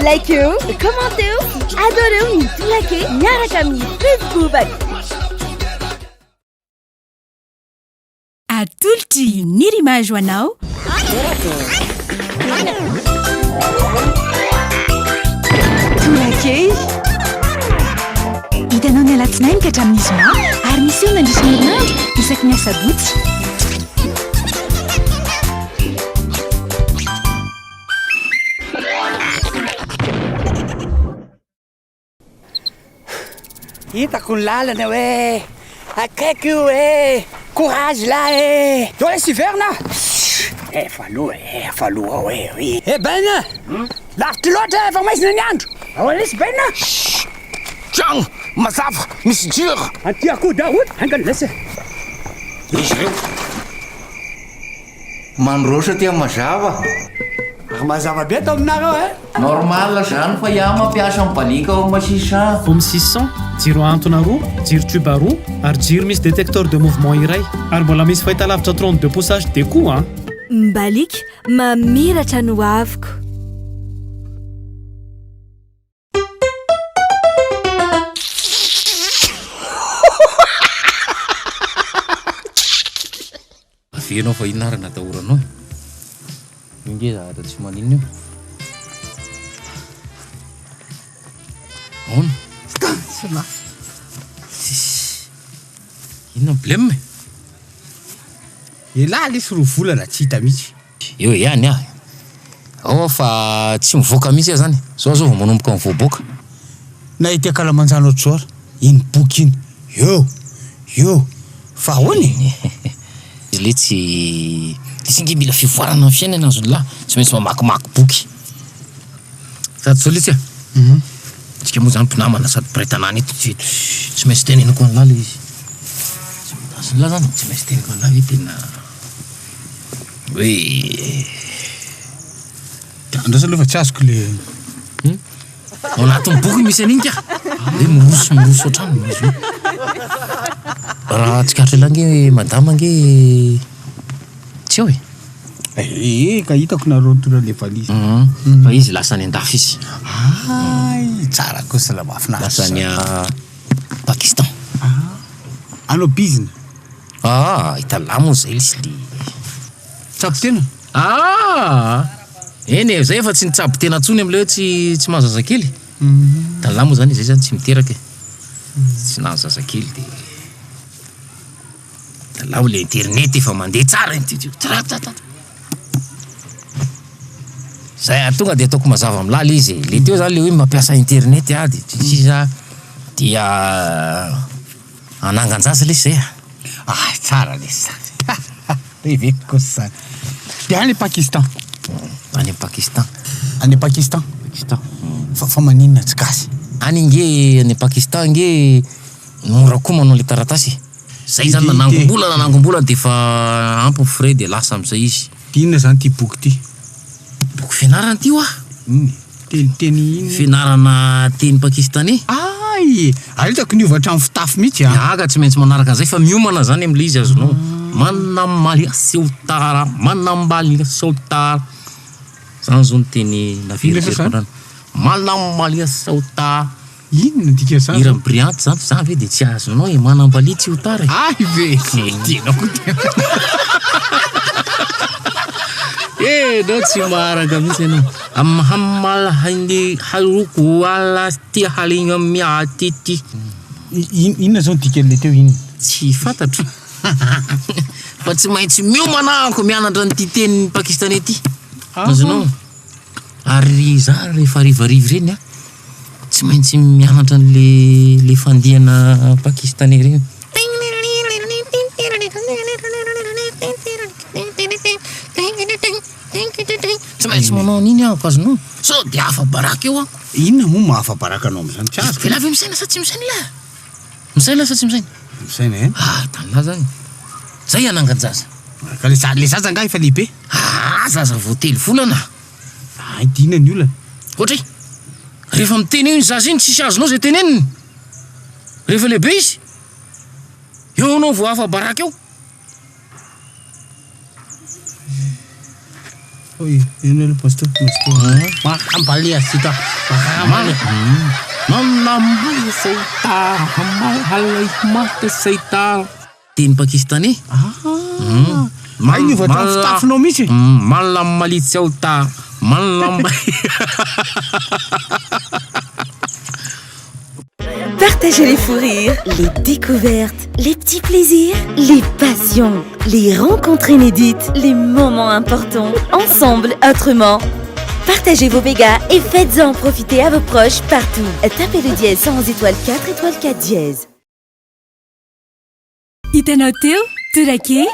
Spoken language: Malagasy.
Likeo, commenteo sy adoreo ny Tolake miaraka amin'ny Facebook. Atolotry Nirimage ho anao. Tolakely. Hitanao ny alatsinainy ka hatramin'ny zoma ary miseho mandritra ny herinandro isaky ny asabotsy. Hitako ny lalana hoe akaiky io e! Courage lah e! Zao lesy hiverina ah! Efa aloha e, efa aloha ao e! Eh Ben! Lavitra loatra efa maizina ny andro! Ao lesy Ben! Tragno mazava misy jiro. Aty akoho daholo, haingana lesy e! Izy ireo. Mandroso aty am mazava. Ary mazava be ato aminareo eh! Normal zany fa iah mampiasa mibaliaka ao am 600. Home 600, jiro ahantona roa, jiro tube roa ary jiro misy détecteur de mouvement iray. Ary mbola misy fahitalavitra 32 pouces HD koa an! Mbaliaka, mamiratra ny hoaviko. Averina ao fa inona ary no atahoranao e? Io nge zavatra tsy maninona io. Ahoana? Tsisy. Inona ny blème e? Elah lesy roa volana tsy hita mihitsy. Eo ihany aho. Ao aho fa tsy mivoaka mihitsy aho zany. Zao aho zao vao manomboka mivoaboaka. Na ety ankalamanjana ohatr'izao ary iny boky iny eo eo fa ahoana e? Izy letsy letsy ange mila fivoarana amin'ny fiainana azon'ny lahy, tsy maintsy mamakimaky boky. Sady zao letsy a, tsika moa zany mpinamana sady mpiray tanàna eto tsy tsy maintsy teneniko an'lah le izy. Azon'lah zany tsy maintsy teneniko an'lah hoe tena. Hoe. Andraso aloha fa tsy azoko le. Hum? Ao anatin'ny boky misy an'iny ka. Hoe miroso miroso hatrany izy io. Raha tsikaritra ela ange madama ange tsy ao e. Eh, ka hitako nareo nitondra le valise. Hum, fa izy lasa any an-dafy izy. Hay, tsara kosa la mahafinaritra. Lasa any Pakistan. Ah, hanao bizina. Aa hitan'lah moa zay lesy le. Tsabo tena? Aa! Eny e, zay efa tsy nitsabo tena intsony amle hoe tsy tsy maha zazakely. Hitan'lah moa zany zay zany tsy miteraka e. Tsy nahazo zazakely de hitan'lah moa le internet efa mandeha tsara iny ty tratata. Zay ah, tonga de ataoko mazava amin'lah le izy e. Le teo zany le hoe mampiasa internet ah de sisa dia Hanangan-jaza lesy zay a! Ah tsara lesy zany Reveko kosa zany. De any Pakistan. Any Pakistan. Any Pakistan. Pakistan. Fa fa maninona tsy gasy? Any nge any Pakistan nge mora koa manao le taratasy e. Zay zany nanangom-bola nanangom-bola de efa ampy ny frais de lasa amizay izy. De inona zany ty boky ty? Boky fianarana ty hoa. Inona e? Teny teny inona? Fianarana teny pakistanais. Hay! Ary hitako niova hatramin'ny fitafy mihitsy an! Gaga tsy maintsy manaraka an'izay fa miomana zany amin'ilay izy azonao. Manamaly seotara, manambaly seotara. Zany zao ny teny naveriveriko androany. Manamaly seotara. Inona no dikan'izany zao? Hiran'i Brianty zany fa zany ve dia tsy azonao e, manambalia tsy ho tara e. Hay ve! Tianao koa tena. Eh, enao tsy maharaka mihitsy ianao. Amhamal haingi haruku ala ty halinga miaty ty. Inona zao ny dikan'ilay teo inona? Tsy fantatro. Fa tsy maintsy miomana aho mianatra an'ity teny pakistanais ity. Azonao? Ary za rehefa harivariva ireny an, Tsy maintsy mianatra an'le le fandihana pakistanais ireny. Tsy maintsy manao an'iny aho azonao. Sao dia afa-baraka eo aho. Inona moa maha afa-baraka anao amin'izany? Tsy azoko. Elah ve misaina sa tsy misaina elah? Misaina sa tsy misaina? Misaina e. Ah, hitan'lah zany. Zay hanangan-jaza. Ka le za- le zaza angaha efa lehibe? Ah, zaza vao telo volana. Hay dina ny olana. Ohatra e, rehefa miteny eo iny zaza iny tsisy azonao izay teneniny. Rehefa lehibe izy, eo anao vao afa-baraka eo. Teny pakistanais. Ah. Hay niova hatramin'ny fitafinao mihitsy e. Malamalitsaota malam. Partagez les fous rires, les découvertes, les petits plaisirs, les passions, les rencontres inédites, les moments importants, ensemble, autrement. Partagez vos mégas et faites-en profiter à vos proches partout. Tapez le dièse 111 étoile 4 étoile 4 dièse. Hitanao teo, torake.